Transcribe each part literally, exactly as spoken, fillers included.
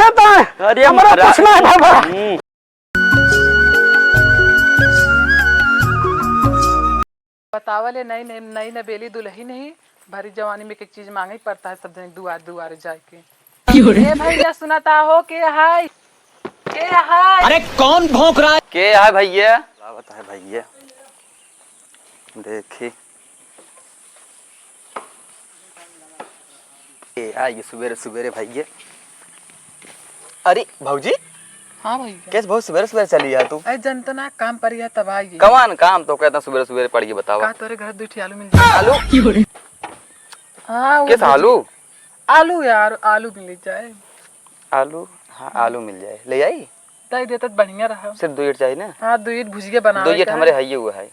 अरे हमरा महाराज। कुछ ना है बाबा। हम्म। बतावा ले, नई, नई, नई नबेली दुलही नहीं, भरी जवानी में एक, एक चीज मांगे ही पड़ता है सब जने दुआर, दुआर जाके। ए भैया, सुनता हो, के हाय? के हाय? अरे, कौन भौंक रहा है? के हाय भैया? का बताए भैया, देखी। ए, आ ये सुबेरे सुबेरे भैया। अरे भौजी, हाँ भैया। कैसे बहुत सुबेरे सुबेरे चली आ तू? अरे जनतना काम पड़ी है तब आई। कमान काम तो कहता सुबेरे सुबेरे पड़ गई, बतावा। का तोरे घर दुई ठे आलू मिल जाए? आलू? हाँ, वो कैसे भुजिया। आलू? आलू यार, आलू मिल जाए। आलू, हाँ, हाँ। आलू मिल जाए, ले आई? दे देते तो बढ़िया रहा। सिर्फ दुई ईट चाहिए ना? हाँ, दुई ईट भुजिया बनावे दुई ईट का। हमरे हइये हुआ है।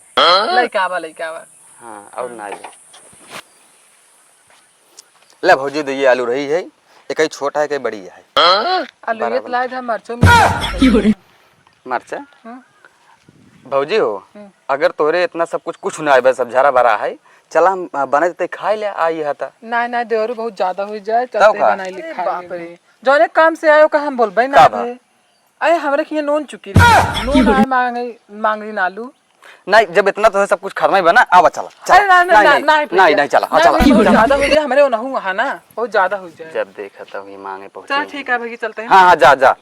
लइका आवा, लइका आवा। हाँ, और हाँ। ना आवे। ले भौजी, दे ये आलू रही है, एक ही छोटा है, एक ही बड़ी है। आलू ये बराबर। तो लाए थे, मरचो में। मरचा? हाँ। भौजी हो, हम्म। अगर तोरे इतना सब कुछ, कुछ ना आवे, सब झरा भरा है, चला हम, आ, बने देते खाई ले, आई है ता। ना, ना, देवरू बहुत ज्यादा हो जाए, तब चलते का? बनाई ले, अरे खा बाप लेबे। रे, जौने काम से आयो का हम बोलबे ना का बा? बे। अरे, हमरे किहे नून चुकी रही। नून आए मांगे, मांग रही नालू। नहीं, जब इतना तो है, सब कुछ खरना ही बना, आवा चला, चला। अरे, ना, ना, नहीं, ना, नहीं, नहीं, नहीं, नहीं, चला, हाँ, नहीं, चला, नहीं, बहुत चला। ज्यादा हो गया, हमरे ओनहु वहाँ ना, बहुत ज्यादा हो जाए। जब देखा तब ये मांगे पहुंचे चल, हैं। ठीक है भैया, चलते हैं। हाँ, हाँ, जा, जा।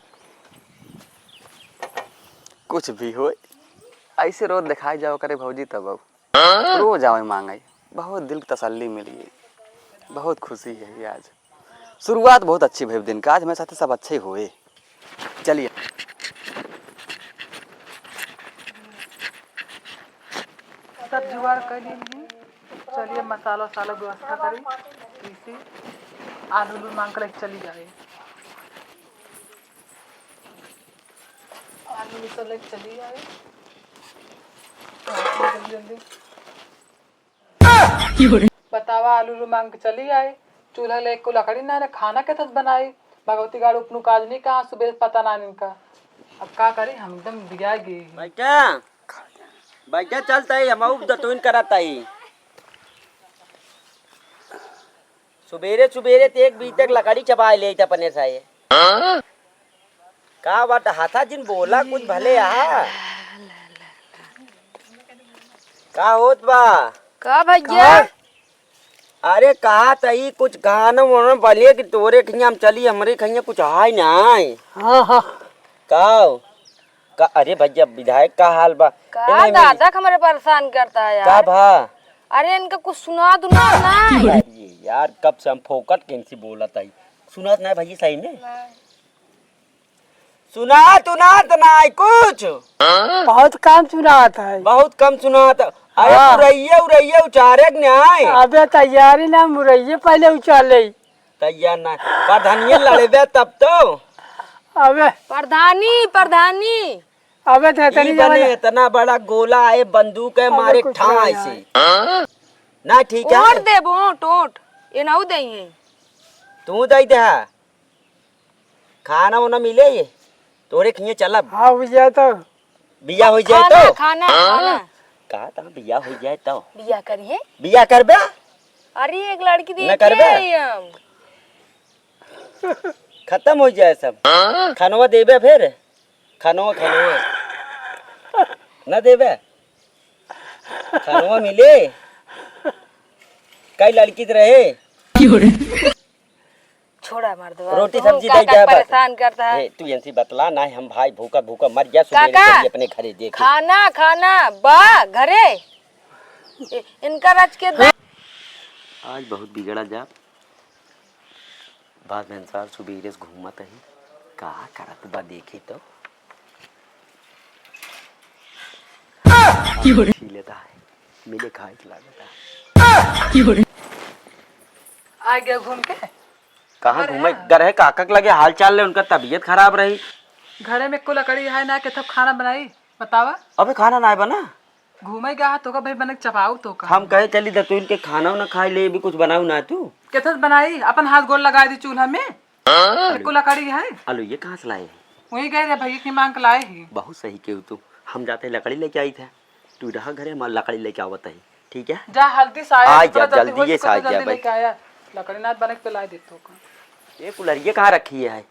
कुछ भी होए, ऐसे रोज दिखाई जाओ करे भौजी तब अब। रोज आवे मांगे, बहुत दिल की तसल्ली मिली है, बहुत खुशी है ये आज। शुरुआत बहुत अच्छी भई दिन का, आज मेरे साथ सब अच्छे ही हुए। चलिए। सब जुगाड़ कर ली। चलिए मसाला वसाला व्यवस्था करी, पीसी, आलू उलू मांग कर चली जाए। आलू उलू सब लेके चली जाए। जल्दी जल्दी। बतावा, आलू उलू मांग के चली आए, चूल्हा ले एको लकड़ी ना, ना खाना के तस बनाई। भगवती गाड़ उपनु काज नहीं कहा, सुबह पता ना इनका। अब का करी, हम एकदम बिगाड़ गए। बैठा, बैठा, चलता ही, हम अब दतुइन करता ही। सुबेरे सुबेरे ते एक बीतक लकड़ी चबाए लेइत अपने साये। का बात हाथा जिन बोला कुछ भले आहा। का होत बा? का भैया? अरे कहा तई कुछ गाना वाना बलिए कि तोरे खइया हम चली, हमरे खइया कुछ हाय ना आए। हाँ, हाँ। का हो? का, अरे भैया, विधायक का हाल बा? का ए, नहीं, दादा का हमरे परेशान करता है का यार? भा? अरे, इनका कुछ सुनात उनात ना है। अरे यार, कब से हम फोकट के इनसे बोलत हई, सुनात ना है भैया, सही में? नहीं। सुनात उनात ना है कुछ। बहुत कम सुनात है। बहुत कम सुनात है। अरे हाँ। उरैया, उरैया उचारे के ना है। अबे तैयारी ना, मुरैये पहले उचार ले। तैयार ना। प्रधानिये लड़बे तब तो। अबे। प्रधानी, प्रधानी। अबे तो ई इतनी बने जवान इतना बड़ा गोला है, बंदूक है, अबे मारे कुछ ठाई नहीं से। है। ना ठीक है? ओट देबो, ओट, ओट। ये ना दे हैं। तू दे दे है। खाना वाना मिले ये? तोरे खिए चलब। हाँ, हो जाए तो। बिया हो जाए खाना, तो? खाना, हाँ? खाना। कहा था बिया हो जाए तो? बिया करिए। बिया करबे? अरे, एक लड़की न देखे करबे? हैं हम। खत्म हो जाए सब। हाँ? खनवा देबे फिर? खनवा, खनवा। न देबे? खनवा मिले? कई लड़की तो रहे? छोड़ा मर्दवा, रोटी तू सब्जी का, दे का दे बस। परेशान करता है? ए, तू इनसे बतला ना, हम भाई भूखा भूखा मर गया, सुबह काका, चली अपने घरे देखे। खाना, खाना बा घरे। ए, इनका रच के दे। आज बहुत बिगड़ा जा। बाद में इंसान सुबेरे से घूमत ही, का करत बा देखी तो। की हो रे? पी लेता है, मिले खाए के लागत है। की हो रे? आ गया घूम के। कहाँ अरे घूमे? हाँ। घर है काका के लगे हाल चाल ले, उनका तबीयत खराब रही। घरे में को लकड़ी है ना, के तब खाना बनाई, बतावा। अबे खाना ना है बना। घूमे गया है तो का भाई बने चबाऊ तो का। हम कहे चली दतुइन के खाना ना खाई ले, भी कुछ बनाऊ ना तू। केथस बनाई, अपन हाथ गोड़ लगा दी चूल्हा में। एको लकड़ी है। आलू ये कहाँ से लाए हैं? वही गए रे भैया की मांग के लाए ही। बहुत सही केहू तू। हम जाते लकड़ी लेके आई थे, तू रहा घरे, हमार लकड़ी लेके आवत है, ठीक है? जा हल्दी से आया, आ जितना जा, जल्दी हो जल्दी सके से आ जा जल्दी भाई। लेके आया। लकड़ी ना बने के पे ला देतो का। ये कुलरिया कहाँ रखी है?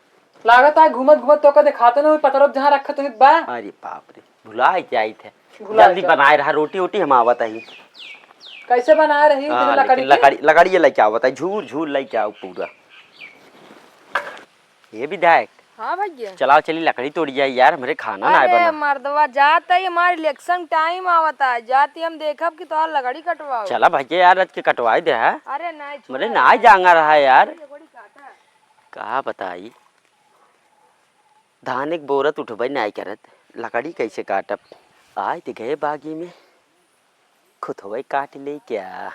लागत है घूमत घूमत तोका देखात न होई, पतरत जहाँ रखत होई बा। अरे बाप रे, भुला जाइत है। भुला जल्दी जाइत। बनाए रहा, रोटी ओटी हम आवत ही। कैसे बनाए रही? हाँ, बिना लकड़ी लेकिन की? लकड़ी, लकड़ी ये लेके आवत है, झूर झूर लेके आओ पूरा। ये विधायक। हाँ भैया। चलाओ चली लकड़ी तोड़ी जाए यार, हमरे खाना ना अरे बना। मर्दवा जात है, हमार election time आवत है, जात ही हम देखब कि तोहार लकड़ी कटवाओ। चला भैया यार, आज के कटवाई दे है। अरे नहीं, हमरे छोड़ा ना यार। जांगा रहा यार। ये बड़ी काटा। का बताई, धान एक बोरत उठबे नाई करत, लकड़ी कैसे काटब? आए ते गए बागी में, खुद होए काट ले क्या?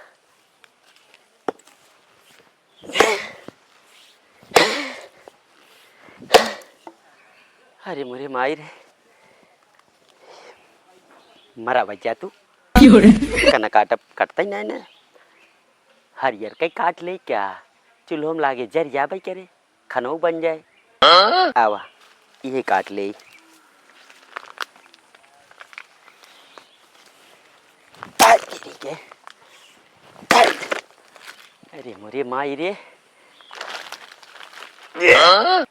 अरे मोरे माई रे, मरा बच्चा तू। क्यों रे? कना काटब, कटता ही नहीं ना। हरियर के काट ले क्या? चूल्हो में लागे जर जाबे करे। खनऊ बन जाए। हाँ? आवा, इहे काट ले। ताई तेरी के। ताई। अरे मोरे माई रे। हाँ?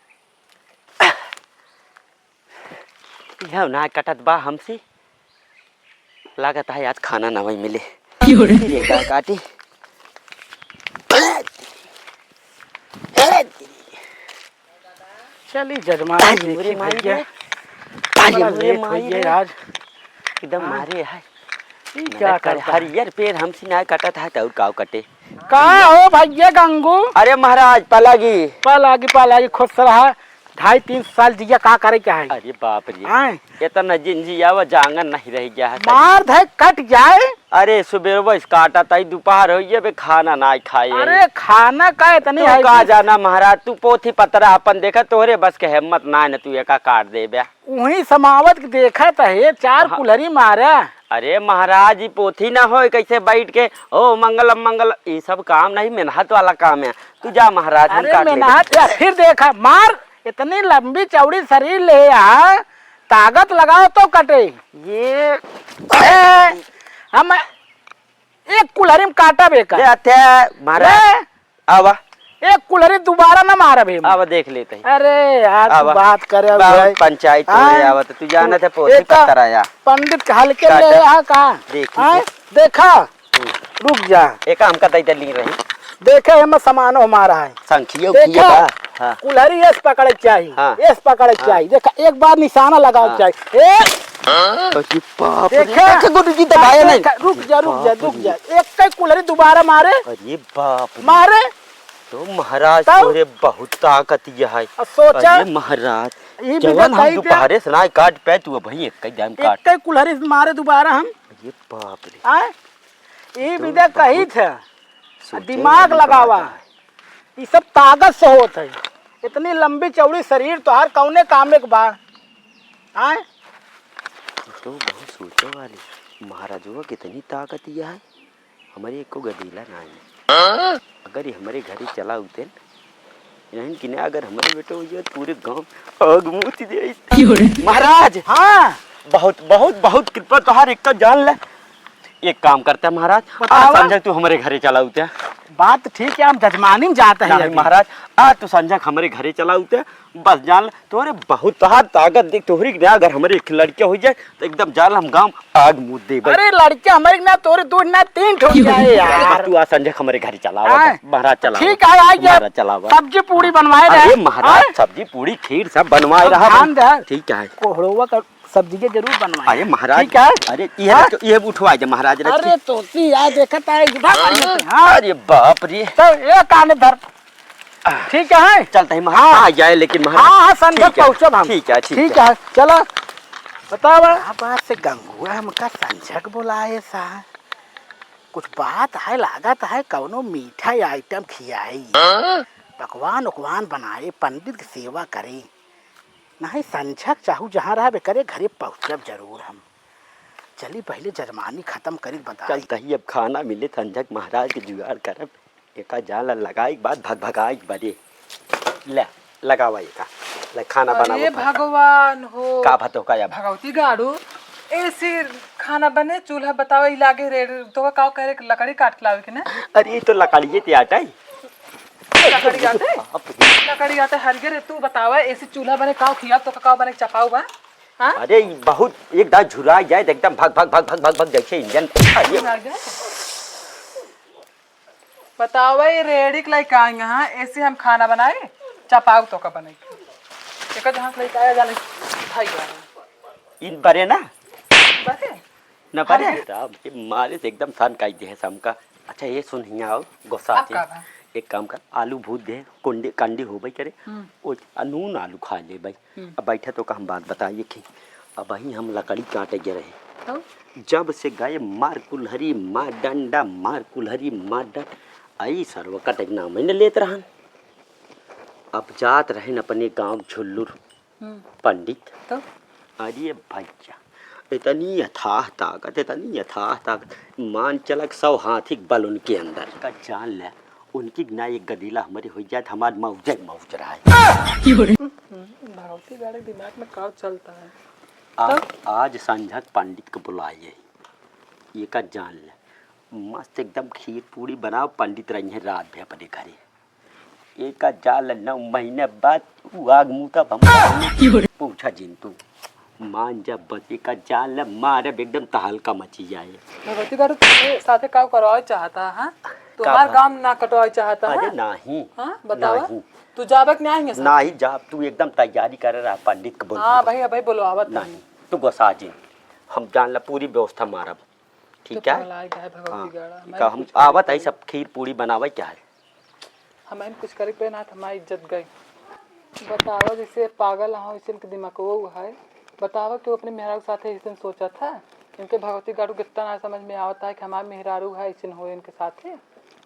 यह ना कटत बा हमसे। लागत है आज खाना ना वही मिले। क्यों रे? फिर एक बार काटी। चली जजमान अरे देखी मोरे माई भैया। रे। अरे बड़ा मोरे late माई होइए रे। आज। एकदम हाँ। मारे है। ई मेहनत का करे, करता है? हरियर पेड़ हमसे ना कटत है तो और काव कटे? का हो भैया गंगू? अरे महाराज, पलागी। पलागी, पलागी, खुश रहा। ढाई तीन साल जिया का करे के है? अरे बाप रे। आय। इतना जिन जियावा जांगन नहीं रह गया है। मार धे कट जाए। अरे सुबेरवा से काटा ताई, दोपहर होइए बे, खाना ना खाए। अरे खाना का इतनी तू है का कि जाना महाराज, तू पोथी पतरा अपन देखा, तोहरे बस के हिम्मत ना है न तू एका काट देबे। उही समावत के देखत है, चार हाँ। कुल्हरी मारा। अरे महाराज, ई पोथी ना होय, कैसे बैठ के, "ओ मंगलम मंगल", ई सब काम नहीं, मेहनत वाला काम है। तू जा महाराज, हम अरे काट लेबे। मेहनत, या फिर देखा, मार, इतनी लंबी चौड़ी शरीर ले आ, ताकत लगाओ तो कटे। ये ए, हम एक कुल्हरी में काटब एका। ले आते हैं, महाराज। ले। आवा। एक कुल्हरी दोबारा ना मारब हम। आवा, देख लेते हैं। अरे यार, तू आवा। बात करे अब बहुत भाई। पंचायत हो हाँ? रही, आवा तो तू जानत है, पोथी एक पत्थर आया। पंडित के हल्के काटा। ले रहा का? देखी हाँ? तो। देखा? हम्म। रुक जा। एक हमका दे दे ली रही। देखे, एमे सामानो हमारा है। संखिया देखा? उखिया बा? हाँ। कुल्हरी एस पकड़े के चाही। हाँ। एस पकड़े के हाँ। चाही। देखा, एक बार निशाना लगावे के हाँ। चाही। ए! अरे बाप रे, देखा? देख गुरु जी दबाया नहीं। देखा, रुक जा, रुक जा, बाप रुक रे। जा। एक कई कुल्हरी दोबारा मारे। अरे बाप रे। मारे। तो महाराज तब? तोरे बहुत ताकत यह है। अब सोचा। अरे महाराज, ई भी जवन हम बताई दे। दोपहरे से ना काट पे, तू अबही एक कई जाम एक काट। कई कुल्हरी मारे दोबारा हम। अरे बाप रे। आए? ई तो विदा बहुत कही थे। सोचे दिमाग वाली लगावा। बात है। ई सब ताकत से होत है। इतनी लंबी चौड़ी शरीर तोहार कौने कामे के बा? आए? तो बहुत सोचे वाली। महाराजवा कितनी ताकत यह है। हमरे एको गदेला ना है। अगर ये हमरे घरे चला उते न, इन्हन की ना, अगर हमरे बेटो हो जाए, पूरे गांव आग मूत जाए। क्यों रे? महाराज! हाँ। बहुत, बहुत, बहुत कृपा तोहार, एक का जान ले। एक काम करते हैं महाराज, बतावा। आज संझक तू हमरे घरे चला उते। बात ठीक है, हम जजमानी में जाते हैं नहीं अभी। महाराज, आज तू संझक हमरे घरे चला उते, बस जान ले, तोहरे बहुत तोहार ताकत देख, तोहरी के ना अगर हमरे एक लड़के हो जाए, तो एकदम जान ले हम गांव आग मूत देबे। अरे लड़के हमरे ना तोहरे दो ना तीन ठो हो जाए यार। तू आज संझक हमरे घरे चलावा, हाँ। महाराज चलावा। ठीक है, आ गया। महाराज चलावा। सब्जी पूड़ी बनवाए अरे रहे। महाराज, हाँ? सब्जी पूड़ी खीर सब बनवाए अब रहा ध्यान भाई। दे। ठीक है। कोहड़ोवा का सब्जी के जरूर बनवाए। अरे महाराज, ठीक है। अरे ये हाँ? तो, ये उठवा दे महाराज रे। अरे तोती यार देखत है, इधर आ जाते हैं। हाँ। अरे बाप रे। तो ये कान धर। ठीक है? चलते हैं महाराज। हाँ। आ जाए लेकिन महाराज। हाँ, हाँ, संझक ठीक है, पहुँचब हम। ठीक है, ठीक ठीक है। है, चलो। बतावा। का बात से गंगुआ हमका संझक बोलाए सा? कुछ बात है, लागत है, कौनो मीठा item खियाई। हाँ? पकवान उकवान बनाए, पंडित की सेवा करे। नहीं, संझक चाहू जहाँ रहबे करे, घरे पहुँचब जरूर हम। चली, पहिले जजमानी खतम करी, बताई। चल, तही अब खाना मिले, संझक महाराज के जुगाड़ करब। एका जाल लगाई के बाद भगभगाई के बरे। ले, लगावा एका। ले, खाना बनावा अरे भाई। भगवान हो। का भतो का अब? भगवती गाड़ू, ऐसे खाना बने, चूल्हा बतावा, ई लागे रे, तो का करे, लकड़ी काट के लावे के ना? अरे, ई तो लकड़िए ते आटा है। लकड़ी आते? लकड़ी आते हरियर है, तू बतावा, ऐसी चूल्हा बने काव खिया, तो काव बने चपाऊ बा? हाँ? अरे, ई बहुत एक दाँव झुरा जाए, तो एकदम भग, भग, भग, भग, भग, भग, जैसे इंजन। अरे। झुरा जाए। बतावा, ये रेड़ी के लइका आई हैं, ऐसे हम खाना बनाए, चपाऊ तो का बने। एक जहाँ से लइका आया, जाने खाई जाए। इन बरे ना? बरे? न बरे? हाँ। राम के मारे से एकदम सान काई दे है शाम का। अच्छा, ये सुन, हियाँ आओ, गोसा अब आते। का बा? एक काम कर, आलू भूज दे, कुंडी, कंडी होबे करे, हम्म। ओ, आ नून आलू खा लेबे। हम्म। अब बैठे तो का हम बात बताइए कि अब वहीं हम लकड़ी काटे गए रहे। तो? जब से गए मार कुल्हरी, मार डंडा, मार कुल्हरी, मार डंडा, आई सरवा कटे के नाम ही न लेत रहन। अब जात रहन अपने गाँव झुल्लुर। हम्म। पंडित। तो? अरे भैया, इतनी अथाह ताकत, इतनी अथाह ताकत, मान चलक सौ हाथी के बल उनके अंदर। का जान ले, उनकी ना एक गदीला हमारी हो जाए, तो हमार मौजे मौज रहा है। हम्म, भगवती गाड़ी दिमाग में का चलता है? आ, तब? आज संझा के पंडित को बुलाइए, ये का जान ले, मस्त एकदम खीर पूड़ी बनाओ, पंडित रही है रात भर अपने घरे। एका जाल नौ महीने बाद उ आग मुता हम। पूछा जिन तू। मान जा बस, एका जाल मारे एकदम तहलका मची जाए। भगवती गाड़ू तेरे साथे का करवावे चाहता है? तू का हमार भा- काम ना कटवावे चाहता है? अरे नहीं। हाँ, बतावा। नहीं। तू जाबे के नहीं है साथ? नहीं जाब, तू एकदम तैयारी करे रहा, पंडित के बोल। हाँ भाई, भाई बोलवावत नहीं। नहीं, तू गोसा जिन, हम जान ला पूरी व्यवस्था मारब। ठीक तो है? पगलाए गए भगवती हाँ, गाड़ा, हमारे का हम कुछ करे आवत है पड़े। सब खीर पूड़ी बनावे क्या है? हमें कुछ करे पे ना, हमारी इज्जत गई। बतावा, जैसे पागल हो, इसे के दिमागो है। बतावा, क्यों अपने मेहरारू के साथे ऐसे सोचा था? इनके भगवती गाड़ू कितना ना समझ में आवता है कि हमारे मेहरारू है, ऐसे हो इनके साथे।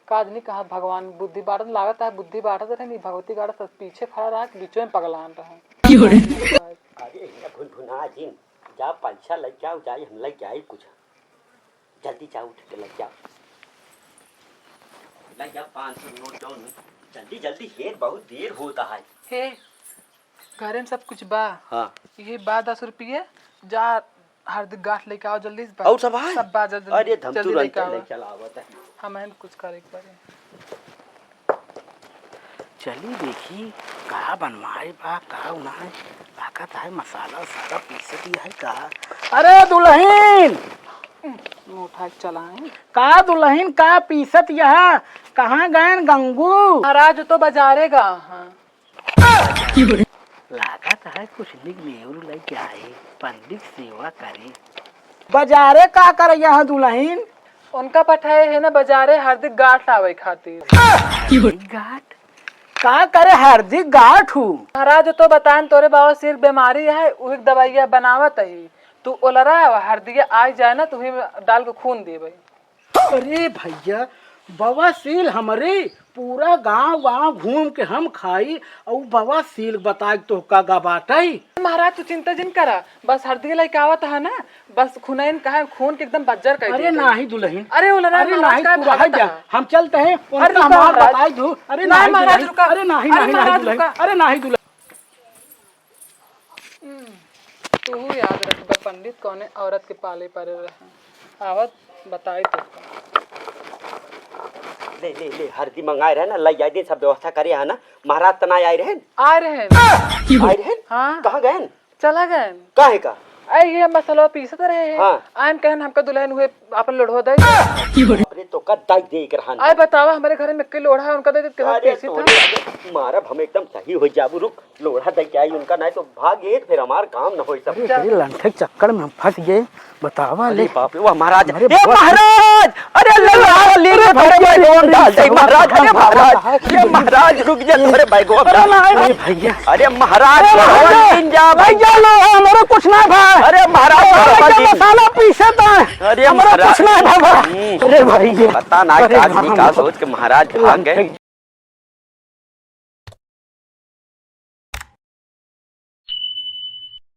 का आदमी कहाँ भगवान बुद्धि बांटत, लागत है बुद्धि बांटत रहे, नहीं भगवती गाड़ा सब पीछे खड़ा रहा कि बीचों में पगलान रहा। अरे, हिया भुनभुना जिन, जा पैसा लेके आओ, जाई हम लेके आई कुछ। जल्दी जाओ, उठ के लग जाओ। लग जाओ, पाँच सौ नोट दो नोट। जल्दी, जल्दी, हेर, बहुत देर होता है। हे, घरे में सब कुछ बा। हाँ। ये बा दस रुपये, जा हरदी गांठ लेके आओ जल्दी से बा। और सब है? सब बा, जल्दी, अरे, धम जल्दी तुरंत लेके आओ। ले चला आवत है। हम हैं कुछ करे के पड़े। चली देखी, का बनवाए बा, का उनाए। लागत है मसाला उसाला पीसत ही है का। अरे दुलहिन! मुँह उठा के चलाएं। का दुलहिन, का पीसत यह? कहाँ गएन गंगू? महाराज तो बजारे गा हाँ। लागत है कुछ निक नेहरू लइके आए, पंडित सेवा करे। बजारे का करे यहाँ दुलहिन? उनका पठाए है ना बजारे हरदी गांठ लावे खातिर। हरदी गांठ? का करे हरदी गांठ हूँ? महाराज तो बताएन तोरे बाबा सिर बीमारी है, उही के दवाइया बनावत ही। तू ओलरा हरदिया आई जाए ना, तू उही में डाल के खून देबे। अरे भैया, बवासीर हमरे पूरा गांव, गांव घूम के हम खाई, अउ बवासीर बताइ के तोहका गा बाटइ। महाराज, तू चिंता जिन करा, बस हरदी लइके आवत ह ना, बस खुनइन कहे, खून के एकदम बज्जर कर अरे देते। नाहीं दुलहिन, अरे ओलरा अरे महाराज, नाहीं, काहे तू रहा भागत जा, ह? हम चलत ह, अरे उनका रुका हमार महाराज। बताइ दू। अरे नाहीं नाहीं महाराज, दुलहिन, रुका। अरे नाहीं, अरे नाहीं, नाहीं महाराज, दुलहिन, रुका। अरे नाहीं दुलहिन। हम्म, तू याद रखबा पंडित कौने औरत के पाले पड़े रहे। आवत बताई तो। ले, ले, ले, हरदी मंगाए रहे ना, लइ जाए दिन सब व्यवस्था करे है ना। महाराज त ना आए रहन? आए रहन। आए रहन? हाँ। कहाँ गएन? चला गएन। काहे का? अरे ये मसलवा पीसत रहे हैं। हाँ। आएन कहन हमका दुलहिन हुए आपन लोढ़वा दे। अरे तो का दाई दे के रहन? अरे बतावा, हमरे घरे में के लोढ़ा है, उनका दे दे, केहू अरे पीसी तोरे, था। अरे मारब हम एकदम सही होइ जाबू, रुक। लोढ़ा दे के आई उनका, नाहीं तो भाग गए, फिर हमार काम न होई सब। अरे, तेरे लंठे के चक्कर में हम फंस गए, बतावा अरे ले। बाप रे, वाह महाराज, अरे ए बाप रे। महाराज, अरे ले लो, ले लो, अरे तोरे भैया, बैगवा में डाल दे, अरे महाराज, अरे भैया, महाराज, अरे ये महाराज, रुक जा, तोरे बैगवा में अरे डाल। नहीं, अरे भैया। अरे महाराज, अरे भैया, भगवान दिन जा, भैया, लो, हमारा कुछ ना भाई। अरे महाराज, अरे भगवान भैया, दिन। मसाला पीसे तो। अरे हमरा महाराज। कुछ ना भाई। हम्म। अरे भैया। पता ना अरे का आदमी का महाराज। सोच के महाराज भाग गए।